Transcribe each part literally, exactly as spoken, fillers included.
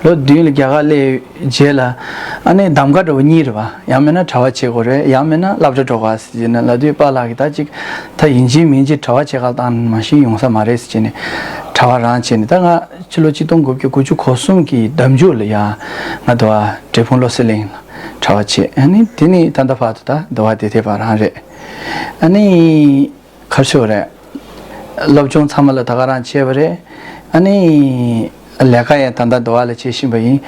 ལོ་བདུན་ལ་རྒྱ་གར་སླེབས་རྗེས་ལ་ཨ་ནི་གདམ་ག་འདྲ་བོ་གཉིས་རེད་པ། ཡང་མིན་ན་གྲྭ་པ་བྱེད་དགོས་རེད། ཡང་མིན་ན་སློབ་གྲྭ་འགྲོ་དགོས་ཟེར་ན་ལབ་དུས་པཱ་ལགས་ཀྱིས་ད་ཅིག་ད་ཡིན་གཅིག་མིན་གཅིག་གྲྭ་པ་བྱེད་ག་ལ་བཏང་ན་མ་གཞི་ཡོང་ས་མ་རེད་ཟེར་བྱས་ནས་གྲྭ་པ་རང་བྱས་ནས། ད་ང་ཕྱི་ལོ་ཆིག་སྟོང་དགུ་བརྒྱ་དགུ་བཅུ་གོ་གསུམ་གྱི་ཟླ་མཇུག་ལ་ཡང་ང་དོ་བ་འབྲས་སྤུངས་བློ་གསལ་གླིང་ལ་གྲྭ་པ་བྱས། ཨ་ནི་དེ་ནས་ད་ལྟ་བར་དུ་ད་དོ་བ་དེ་དེ་བ་རང་རེད། ཨ་ནི། གར་ཤོག་རེད། སློབ་སྦྱོང་ཚང་མ་ལ་ད་ག་རང་བྱས་པ་རེད། ཨ་ནི། ལས་ཀ་ཡང་ད་ལྟ་འདུག་བ་ལ་བྱེད་བཞིན་པ་ཡིན།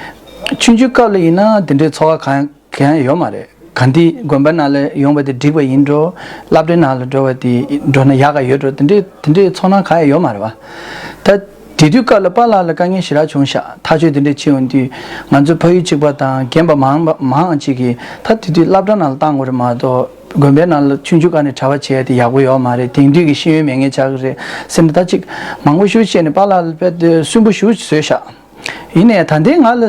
ཆུང་ཆུང་སྐབས་ལ་ཡིན་ན་དེ་འདྲའི་ཚོར་བ་གང་གང་ཡང་ཡོད་མ་རེད། ག་འདི་དགོན་པ་ནང་ལ་ཡོང་བ་དེ་འགྲིག་པ་ཡིན་འགྲོ། སློབ་གྲྭའི་ནང་ལ་འགྲོ་བ་དེ་འགྲོ་ན་ཡག་ག་ཡོད་འགྲོ། དེ་འདྲའི་དེ་འདྲའི་ཚོར་སྣང་གང་ཡང་ཡོད་མ་རེད་བ། ད། དེ་དུས་སྐབས་ལ་པཱ་ལགས་ལ་དཀའ་ངལ་ཞེ་དྲག་བྱུང་ཤག་ཐག་གཅོད་དེ་འདྲ་བྱེད་ཡོང་དུས་ང་ཚོ་ཕ་ཡུལ་གཅིག་པ་དང་རྒན་པ་མང་པ་མང་ཅིག་གིས་ད་དེ་དུས་སློབ་གྲྭ་ནང་ལ་བཏང་དགོས་རེད་མ་གཏོགས་དགོན་པའི་ནང་ལ་ཆུང་ཆུང་སྒང་ནས་གྲྭ་པ་བྱས་ཏེ་ཡག་པོ་ཡོད་མ་རེད། དེང་དུས་ཀྱི་ཤེས་ཡོན་མེད་མཁན་ཆགས་ཀྱི་རེད་ཟེར་ནས་ད་ཅིག་མང་པོ་ཞིག་བཤད་ནས་པཱ་ལགས་ལ་དཔེ་དེ་སུན་པོ་ཞིག་བཟོས་ཤག་ཡིན་ནའི་ད་ལྟའི་ང་ལ་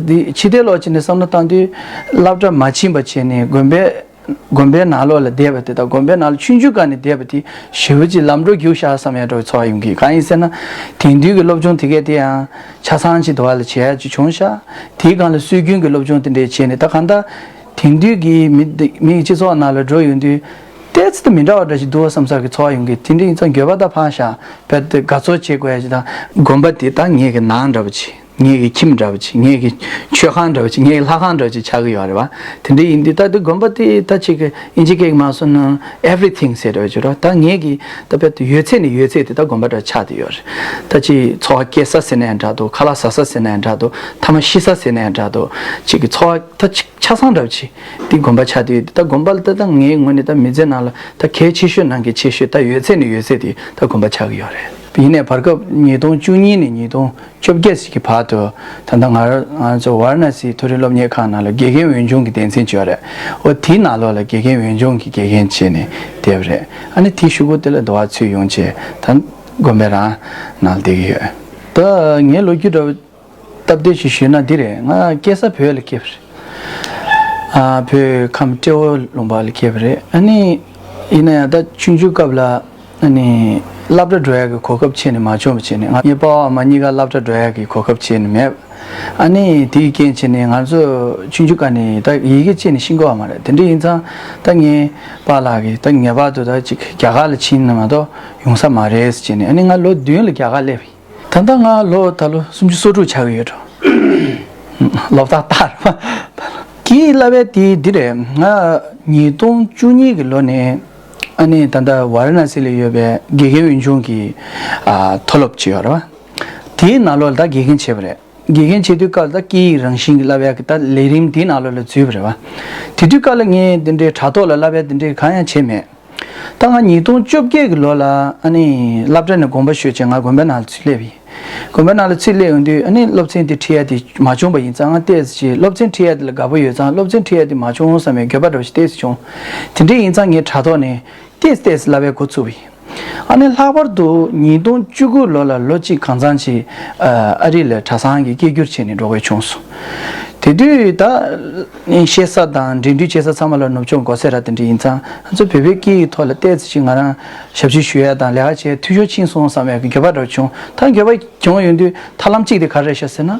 འདི་ཕྱི་བལྟས་ལོག་བྱས་ནས་བསམ་བློ་བཏང་དུས་སློབ་གྲྭ་མ་ཕྱིན་པ་བྱས་ནས་དགོན་པའི་དགོན་པའི་ནང་ལོགས་ལ་བསྡད་པ་དེ་དང་དགོན་པའི་ནང་ལ་ཆུང་ཆུང་སྒང་ནས་བསྡད་པ་དེ་ཞེ་པོ་ཅིག་ལམ་འགྲོ་རྒྱུགས་ཤག་བསམ་ཡ་འདྲ་བའི་ཚོར་བ་ཡོང་གི། གང་ཡིན་ཟེར་ན་དེང་དུས་ཀྱི་སློབ་སྦྱོང་དེ་གས་དེ་ཡང་ཆ་ཚང་ཅིག་འདུག་བ་ལ་བྱེད་ཡ་ཅིག་བྱུང་ཤག་དེའི་སྒང་ལ་སྲོལ་རྒྱུན་གྱི་སློབ་སྦྱོང་དེ་འདྲས་བྱས་ནས་ད་གང་ལྟར་དེང་དུས་ཀྱི་མི་འདི་མི་སྤྱི་ཚོགས་ནང་ལ་འགྲོ་ཡོང་དུས་ཏོག་ཙམ་མི་འདྲ་བ་འདྲ་ཞིག་འདུག་བ་བསམ་ས་གི་ཚོར་བ་ཡོང་གི། དེ་འདྲ་ཡིན་ཙང་འགྱོད་པ་ད་འཕངས་ཤག་དཔེ་དེ་དགའ་ཚོར་བྱེད་དགོས་ཡ་ཅིག་དང་། དགོན་པ་དེ་ད་ངེད་ཀྱི་ནང་འདྲ་བོ་ཅིག་ངེད་ཀྱི་ཁྱིམ་འདྲ་བོ་ཅིག་ངེད་ཀྱི་མཆོད་ཁང་འདྲ་བོ་ཅིག་ངེད་ཀྱི་ལྷ་ཁང་འདྲ་བོ་ཅིག་ཆགས་ཀྱི་ཡོད་རེད་བ། དེ་འདྲ་ཡིན་དུས་ད་དེ་དགོན་པ་དེ་ད་ཅིག་གི་ཨིན་ཇི་སྐད་ཀྱི་མ་སོང་ན་everything ཟེར་འདྲ་བོ་ཅིག་རེད་བ། ད་ངེད་ཀྱི་ད་དཔེ་དེ་ཡོད་ཚད་ནས་ཡོད་ཚད་དེ་ད་དགོན་པ་འདྲ་ཆགས་བསྡད་ཡོད་རེད། ད་ཅིག་འཚོ་བ་སྐྱེལ་ས་ཟེར་ན་ཡང་འདྲ་འདུག་ཁ་ལག་ཟ་ས་ཟེར་ན་ཡང་འདྲ་འདུག་མཐའ་མ་ཤི་ས་ཟེར་ན་ཡང་འདྲ་འདུག་ཅིག་གི་འཚོ་བ་ད་ཅིག་ཆ་ཚང་འདྲ་བོ་ཅིག་དེ་དགོན་པ་ཆགས་དུས་ད་དགོན་པ་ལ་ད་ད་ངའི་ངོས་ནས་ད་མི་ཚེ་ནང་ལ་ད་གལ་ཆེ་ཤོས་ནང་གི་ཆེ་ཤོས་ད་ཡོད་ཚད་ནས་ཡོད་ཚད་དེ་ད་དགོན་པ་ཆགས་ཀྱི་ཡོད་རེད། ཡིན་ནའི་བར་སྐབས་ཉིས་སྟོང་བཅུ་གཉིས་ནས་ཉིས་སྟོང་བཅོ་བརྒྱད་ཀྱི་བར་དུ་ད་ལྟ་ང་རང་ང་ཚོ་ཝཱ་ར་ཎ་སི་མཐོ་རིམ་སློབ་གཉེར་ཁང་ནང་ལ་དགེ་རྒན་འོས་སྦྱོང་གི་སྡེ་ཚན་ཅིག་ཡོད་རེད། འོ་དེའི་ནང་ལོགས་ལ་དགེ་རྒན་འོས་སྦྱོང་གི་དགེ་རྒན་བྱས་ནས་བསྡད་པ་རེད། ཨ་ནི་དེའི་གཞུག་གུ་དེ་ལ་འདུག་བ་ཚུད་ཡོང་བྱས་ད་དགོན་པའི་རང་ནང་ལ་བསྡད་ཀྱི་ཡོད། ད་ངའི་ལོ་རྒྱུས་འདྲ་བོ་སྟབས་བདེ་ཞིག་ཞུས་ན་འདི་རེད། ང་སྐྱེས་ས་བོད་ལ་སྐྱེས་པ་རེད། ཨ་བོད་ཁམས་ཏྲེ་བོ་ལུང་པ་ལ་སྐྱེས་པ་རེད། ཨ་ནི་ཡིན་ན་ཡང་ད་ཆུང་ཆུང་སྐབས་ལ་ཨ་ནི་སློབ་གྲྭ་འགྲོ་ཡག་གི་གོ་སྐབས་བྱས་ནས་མ་བྱུང་བ་བྱས་ནས་ང་ངའི་པ་ཕ་ཨ་མ་གཉིས་ཀ་སློབ་གྲྭ་འགྲོ་ཡག་གི་གོ་སྐབས་བྱས་ནས་མེད། ཨ་ནི་དེའི་རྐྱེན་བྱས་ནས་ང་ཚོ་ཆུང་ཆུང་སྐབས་ནས་ད་ཡི་གེ་བྱས་ནས་ཤེས་ཀྱི་ཡོད་མ་རེད། དེ་འདྲ་ཡིན་ཙང་ད་ངའི་པཱ་ལགས་ཀྱིས་ད་ངེས་པར་དུ་ད་ཅིག་རྒྱ་གར་ལ་ཕྱིན་ན་མ་གཏོགས་ཡོང་ས་མ་རེད་ཟེར་བྱས་ནས། ཨ་ནི་ང་ལོ་བདུན་ལ་རྒྱ་གར་སླེབས་ཡིན། ད་ལྟ་ང་ལོ་ད་ལོ་སུམ་ཅུ་སོ་དྲུག་ཆགས་ཀྱི་ཡོད་འགྲོ། ལོ་ལྟར་ལྟར་སྐད་ཡིག་བསླབ་པའི་དེ་འདི་རེད། ང་ཉིས་སྟོང་བཅུ་གཉིས་ཀྱི་ལོ་ནས་ཨ་ནི་ད་ལྟ་ཝཱ་ར་ཎ་སི་ལ་ཡོད་པའི་དགེ་རྒན་འོས་སྦྱོང་གི་ཨ་མཐོ་སློབ་ཅིག་ཡོད་རེད་བ། དེའི་ནང་ལོགས་ལ་ད་དགེ་རྒན་བྱས་པ་རེད། དགེ་རྒན་བྱེད་དུས་སྐབས་ལ་ད་སྐད་ཡིག་རང་བཞིན་གྱི་བསླབ་ཡག་གི་ད་ལས་རིམ་དེའི་ནང་ལོགས་ལ་འཛུལ་བ་རེད་བ། དེ་དུས་སྐབས་ལ་ངས་འདི་འདྲའི་དྲ་ཐོག་ལ་བསླབ་ཡག་འདི་འདྲའི་གང་ཡང་བྱས་མེད། ད་ང་ཉིས་སྟོང་བཅོ་བརྒྱད་ཀྱི་ལོ་ལ་ཨ་ནི་སློབ་གྲྭ་ནས་དགོངས་པ་ཞུས་བྱས་ང་དགོན་པའི་ནང་ལ་ཚུར་སླེབས་ཡིན། དགོན་པའི་ནང་ལ་ཚུར་སླེབས་ཡོང་དུས་ཨ་ནི་སློབ་ཚན་དེ་ཁྲིད་ཡ་དེ་མ་བྱུང་བ་ཡིན་ཙང་ང་ཏོག་ཙམ་ཅིག་སློབ་ཚན་ཁྲིད་ཡ་དེ་ལ་དགའ་པོ་ཡོད་ཙང་སློབ་ཚན་ཁྲིད་ཡ་དེ་མ་བྱུང་བསམ་པའི་འགྱོད་པ་འདྲ་བོ་ཞིག་ཏོག་ཙམ་བྱུང་། དེ་འདྲ་ཡིན་ཙང་ངས་དྲ་ཐོག་ནས་ཏོག་ཙམ་ཏོག་ཙམ་བསླབ་པའི་འགོ་ཚུགས་པ་ཡིན། ཨ་ནི་ལྷག་པར་དུ་ཉིས་སྟོང་བཅུ་དགུ་ལོ་ལ་ལོ་གཅིག་གང་ཙམ་ཅིག་ཨ་རི་ལ་གྲྭ་ཚང་གི་སྐད་སྒྱུར་བྱས་ནས་འགྲོ་དགོས་བྱུང་སོང་། དེ་དུས་ད་བཤད་ས་དང་འབྲེལ་འདྲིས་བྱེད་ས་ཚང་མ་ལ་ནུབ་ཕྱོགས་མགོ་སེར་ར་དེ་འདྲ་ཡིན་ཙང་ང་ཚོ་བོད་པའི་སྐད་ཡིག་ཐོག་ལ་ཏོག་ཙམ་ཅིག་ང་རང་ཞབས་ཕྱི་ཞུ་ཡ་དང་ལས་ཀ་བྱེད་འཐུས་ཤོར་ཕྱིན་སོང་བསམ་ཡག་གི་འགྱོད་པ་འདྲ་བྱུང་། ད་འགྱོད་པ་བྱུང་ཡོང་དུས་ཐབས་ལམ་གཅིག་དེ་ག་རེ་རེད་ཤག་ཟེར་ན།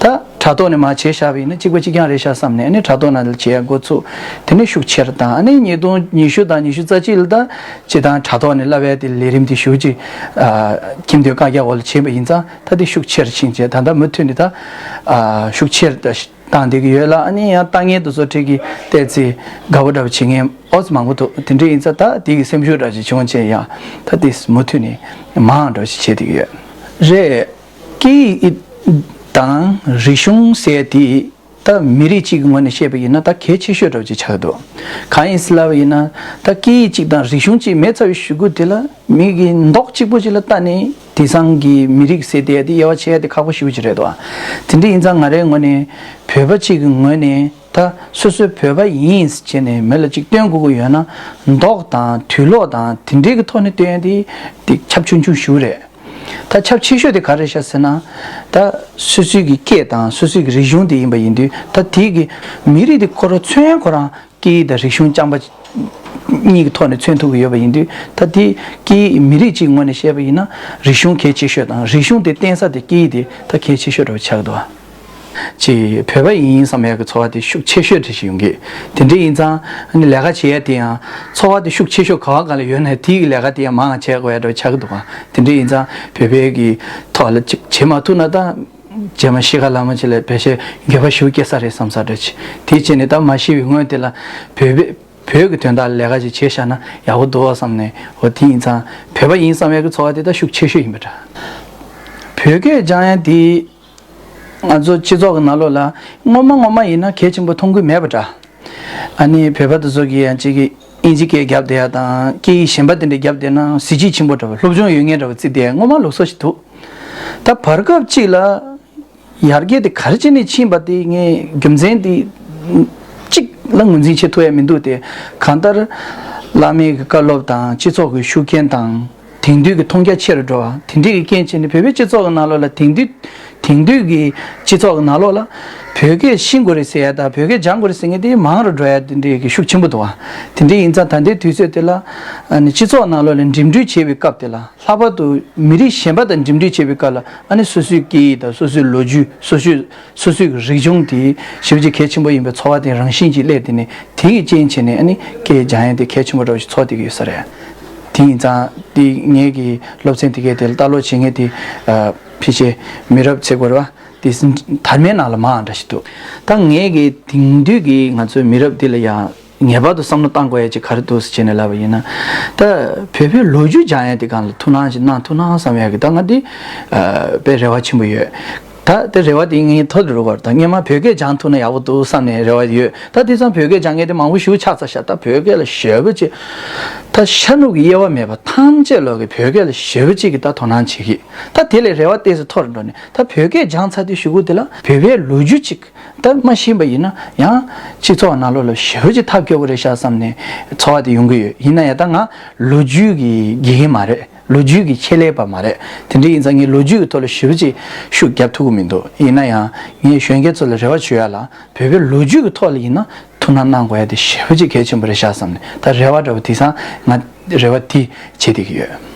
ད་དྲ་ཐོག་ནས་མར་བྱས་བཞག་པ་ཡིན་ན་གཅིག་པ་གཅིག་རྐྱང་རེད་ཤག་བསམ་ནས་ཨ་ནི་དྲ་ཐོག་ནང་ལ་བྱེད་ཡ་འགོ་ཚུགས། དེ་ནས་ཤུགས་ཆེར་བཏང་། ཨ་ནི་ཉིས་སྟོང་ཉི་ཤུ་དང་ཉི་ཤུ་རྩ་གཅིག་ལ་ད་སྤྱིར་བཏང་དྲ་ཐོག་ནས་བསླབ་ཡ་དེ་ལས་རིམ་དེ་ཞེ་པོ་ཅིག་ཨ་ཁྱིམ་སྡོད་བཀའ་རྒྱ་འོག་ལ་བྱས་པ་ཡིན་ཙང་ད་དེ་ཤུགས་ཆེར་ཕྱིན་བྱས་ད་ལྟ་མུ་མཐུད་ནས་ད་ཨ་ཤུགས་ཆེར་ད་བཏང་བསྡད་ཀྱི་ཡོད་ལ། ཨ་ནི་ཡང་ལྟ་ངན་དེ་ཚོ་འཕྲད་ཀྱི་ཏོག་ཙམ་དགའ་པོ་འདྲ་པོ་བྱེད་མཁན་ཨོ་ཙམ་མང་པོ་འདུག་དེ་འདྲ་ཡིན་ཙང་ད་དེ་གི་སེམས་ཤུགས་འདྲ་ཅིག་བྱུང་བྱས་ཡང་ད་དེ་མུ་མཐུད་ནས་མང་འདྲ་ཞིག་བྱེད་བསྡད་ཀྱི་ཡོད་རེད། སྐད་ཡིག་དང་རིག་གཞུང་ཟེར་དེ་ད་མི་རིགས་གཅིག་གི་ངོས་ནས་བཤད་པ་ཡིན་ན་ད་གལ་ཆེ་ཤོས་འདྲ་པོ་ཅིག་ཆགས་འདུག་གང་ཡིན་ཟེར་ལབ་པ་ཡིན་ན་ད་སྐད་ཡིག་གཅིག་དང་རིག་གཞུང་གཅིག་མེད་ཚར་བའི་གཞུག་གུ་དེ་ལ་མི་གི་མདོག་གཅིག་པོ་ཅིག་ལ་ལྟ་ནས་དེང་སང་གི་མི་རིགས་ཟེར་དེ་དེ་དབྱེ་བ་ཕྱེ་ཡ་དེ་ཁག་པོ་ཞེ་པོ་ཅིག་རེད་འདུག་དེ་འདྲ་ཡིན་ཙང་ང་རའི་ངོས་ནས་བོད་པ་གཅིག་གི་ངོས་ནས་ད་སོ་སོའི་བོད་པ་ཡིན་ཟེར་ནས་མི་ལ་ཅིག་སྟོན་དགོས་ཀྱི་ཡོད་ན་མདོག་དང་དུག་སློག་དང་དེ་འདྲའི་གི་ཐོག་ནས་སྟོན་ཡ་དེ་དེ་ཁྱབ་ཆུང་ཆུང་ཞེ་པོ་རེད། ད་ཁྱབ་ཆེ་ཤོས་དེ་ག་རེ་རེད་ཤག་ཟེར་ན། ད་སོ་སོའི་གི་སྐད་དང་སོ་སོའི་གི་རིག་གཞུང་དེ་ཡིན་པ་ཡིན་དུས་ད་དེའི་གི་མི་རིགས་དེ་ཁོ་རང་མཚོན་ཁོ་རང་སྐད་ཡིག་དང་རིག་གཞུང་རྐྱང་པ་གཉིས་ཀྱི་ཐོག་ནས་མཚོན་ཐུབ་ཀྱི་ཡོད་པ་ཡིན་དུས་ད་དེ་སྐད་ཡིག་མི་རིགས་གཅིག་ངོས་ནས་བཤད་པ་ཡིན་ན་རིག་གཞུང་གལ་ཆེ་ཤོས་དང་རིག་གཞུང་དེ་བརྟེན་ས་དེ་སྐད་ཡིག་དེ་ད་གལ་ཆེ་ཤོས་འདྲ་པོ་ཆགས་འདུག་ཅིག་བོད་པ་ཡིན་བསམ་ཡག་གི་ཚོར་བ་དེ་ཤུགས་ཆེ་ཤོས་དེ་ཞིག་ཡོང་གི། དེ་འདྲ་ཡིན་ཙང་ཨ་ནི་ལས་ཀ་བྱེད་ཡ་དེ་ཡང་ཚོར་བ་དེ་ཤུགས་ཆེ་ཤོས་ག་བ་གང་ལ་ཡོད་ན་དེའི་ལས་ཀ་དེ་ཡང་མང་བ་བྱེད་དགོས་ཡ་འདྲ་བོ་ཆགས་ཀྱི་འདུག་ག། དེ་འདྲ་ཡིན་ཙང་བོད་པའི་གི་ཐོག་ལ་ཅིག་བྱེད་མ་ཐུབ་ན་ད། རྗེས་མ་ཤི་ཁ་ལ་མ་ཅིག་ལ་ཕལ་ཆེར་འགྱོད་པ་ཞེ་པོ་སྐྱེ་ས་རེད་བསམ་ས་འདྲ་ཅིག། དེ་བྱས་ནས་ད་མ་ཤི་བའི་སྔོན་དེ་ལ་བོད་པའི་བོད་ཀྱི་དོན་དག་ལ་ལས་ཀ་ཅིག་བྱས་བཞག་ན་ཡག་པོ་འདུག་བསམ་ནས། འོ་དེ་ཡིན་ཙང་བོད་པ་ཡིན་བསམ་ཡག་གི་ཚོར་བ་དེ་ད་ཤུགས་ཆེ་ཤོས་ཡིན་པ་འདྲ། བོད་སྐད་སྦྱང་ཡ་དེ་ང་ཚོ་སྤྱི་ཚོགས་ཀྱི་ནང་ལོགས་ལ་སྔོན་མ་སྔོན་མ་ཡིན་ན་གལ་ཆེན་པོ་མཐོང་གི་མེད་པ་འདྲ། ཨ་ནི་བོད་པ་དེ་ཚོ་གིས་ཡང་གཅིག་གིས་ཨིན་ཇི་སྐད་རྒྱབ་བསྡད་ཡ་དང་སྐད་ཡིག་གཞན་པ་དེ་འདྲ་རྒྱབ་བསྡད་ན་གཟི་བརྗིད་ཆེན་པོ་འདྲ་བ། སློབ་སྦྱོང་ཡོད་མཁན་འདྲ་བ་བརྩི་བསྡད་ཡ་སྔོན་མ་ལུགས་སྲོལ་ཞིག་འདུག། ད་བར་སྐབས་གཅིག་ལ་ཡར་རྒྱས་དེ་ག་རེ་བྱས་ནས་ཕྱིན་པ་དེ་ངས་རྒྱུ་མཚན་དེ་གཅིག་ལ་ངོས་འཛིན་བྱེད་ཐུབ་ཡ་མི་འདུག་སྟེ། གང་ལྟར་བླ་མའི་གི་བཀའ་སློབ་དང་སྤྱི་ཚོགས་ཀྱི་ཤུགས་རྐྱེན་དང་། དེང་དུས་ཀྱི་མཐོང་རྒྱ་ཆེ་རུ་འགྲོ་བ་དེ་འདྲའི་གི་རྐྱེན་བྱས་ནས་བོད་པའི་སྤྱི་ཚོགས་ཀྱི་ནང་ལོགས་ལ་དེང་དུས་དེང་དུས་ཀྱི་སྤྱི་ཚོགས་ཀྱི་ནང་ལོགས་ལ་བོད་སྐད་ཤེས་དགོས་རེད་ཟེར་ཡ་དང་བོད་སྐད་སྦྱང་དགོས་རེད་ཟེར་མཁན་དེ་མང་རུ་འགྲོ་ཡ་དེ་འདྲའི་གི་ཤུགས་ཆེན་པོ་འདུག་བ། དེ་འདྲ་ཡིན་ཙང་ད་ལྟའི་དུས་ཚོད་དེ་ལ་ཨ་ནི་སྤྱི་ཚོགས་ནང་ལོགས་ལ་འགྲིམ་འགྲུལ་བྱེད་པའི་སྐབས་དེ་ལ་ལྷག་པར་དུ་མི་རིགས་གཞན་པ་དང་འགྲིམ་འགྲུལ་བྱེད་པའི་སྐབས་ལ་ཨ་ནི་སོ་སོའི་སྐད་ཡིག་དང་སོ་སོའི་ལོ་རྒྱུས། སོ་སོའི་སོ་སོའི་རིག་གཞུང་དེ་ཞེ་པོ་ཅིག་གལ་ཆེན་པོ་ཡིན་པའི་ཚོར་བ་དེ་རང་བཞིན་གྱིས་སླེབས། དེ་ནས་དེ་ཡི་རྐྱེན་བྱས་ནས་ཨ་ནི་སྐད་སྦྱང་ཡ་དེ་གལ་ཆེན་པོ་འདྲ་བོ་ཞིག་ཚོར་བསྡད་ཀྱི་ཡོད་ས་རེད། དེ་ཡིན་ཙང་དེ་ངེད་ཀྱི་སློབ་ཚན་དེ་གའི་དེ་ལ་ལྟ་ཀློག་བྱེད་མཁན་དེ་ཨ་ཕལ་ཆེར་མི་རབས་ཚེ་འགོར་བ་དེ་དར་མའི་ནང་ལ་མང་འདྲ་ཞིག་འདུག། ད་ངེད་ཀྱི་དེང་དུས་ཀྱི་ང་ཚོའི་མི་རབས་འདི་ལ་ཡང་ངེས་པར་དུ་བསམ་བློ་བཏང་དགོས་ཡ་ཅིག་ག་རེ་འདུག་ཟེར་བྱས་ནས་ལབ་པ་ཡིན་ན། ད་བོད་པའི་ལོ་རྒྱུས་སྦྱང་ཡ་དེ་སྒང་ལ་ཐུགས་སྣང་ཞིག་གནང་ཐུབ་ན་བསམ་ཡ་གི་ད་ང་འདི་ཨ་དཔེ་རེ་བ་ཆེན་པོ་ཡོད། ད་དེ་རེ་བ་དེ་ངས་མཐོ་རུ་འགྲོ་གི་རེད། ད་སྔོན་མ་བོད་སྐད་སྦྱང་ཐུབ་ན་ཡག་པོ་འདུག་བསམ་ནས་རེ་བ་ཡོད། ད་དེང་སང་བོད་སྐད་སྦྱང་མཁན་དེ་མང་པོ་ཞེ་པོ་ཆགས་ཚར་ཤག། ད་བོད་སྐད་ལ་ཞེ་པོ་ཅིག་ད་ཤ་ནུབ་ཀྱི་དབྱེ་བ་མེད་པ་ཐམས་ཅད་ལོག་གི་བོད་སྐད་ལ་ཞེ་པོ་ཅིག་གི་ད་དོ་སྣང་བྱེད་ཀྱི། ད་དེ་ལས་རེ་བ་ཏོག་ཙམ་མཐོ་རུ་འགྲོ་ནས་ད་བོད་སྐད་སྦྱངས་ཚར་དུས་གཞུག་གུ་དེ་ལ་བོད་པའི་ལོ་རྒྱུས་ཅིག་ད་མ་ཤེས་པ་ཡིན་ན་ཡང་སྤྱི་ཚོགས་ནང་ལོགས་ལ་ཞེ་པོ་ཅིག་ཐབས་སྐྱོ་པོ་རེད་ཤག་བསམ་ནས་ཚོར་བ་དེ་ཡོང་གི་ཡོད། ཡིན་ན་ཡང་ད་ང་ལོ་རྒྱུས་ཀྱི་དགེ་རྒན་མ་རེད། ལོ་རྒྱུས་ཀྱི་ཆེད་ལས་པ་མ་རེད། དེ་འདྲ་ཡིན་ཙང་ངས་ལོ་རྒྱུས་ཀྱི་ཐོག་ལ་ཞེ་པོ་ཅིག་ཤུགས་རྒྱབ་ཐུབ་ཀྱི་མི་འདུག། ཡིན་ན་ཡང་ངས་གཞོན་སྐྱེས་ཚོ་ལ་རེ་བ་བྱེད་ཡ་ལ་བོད་པའི་ལོ་རྒྱུས་ཀྱི་ཐོག་ལ་ཡིན་ན་ཐུགས་སྣང་གནང་དགོས་ཡ་དེ་ཞེ་པོ་ཅིག་གལ་ཆེན་པོ་རེད་ཤག་བསམ་ནས་ད་རེ་བ་འདྲ་བོ་དེང་སང་ང་རེ་བ་དེ་བྱེད་བསྡད་ཀྱི་ཡོད།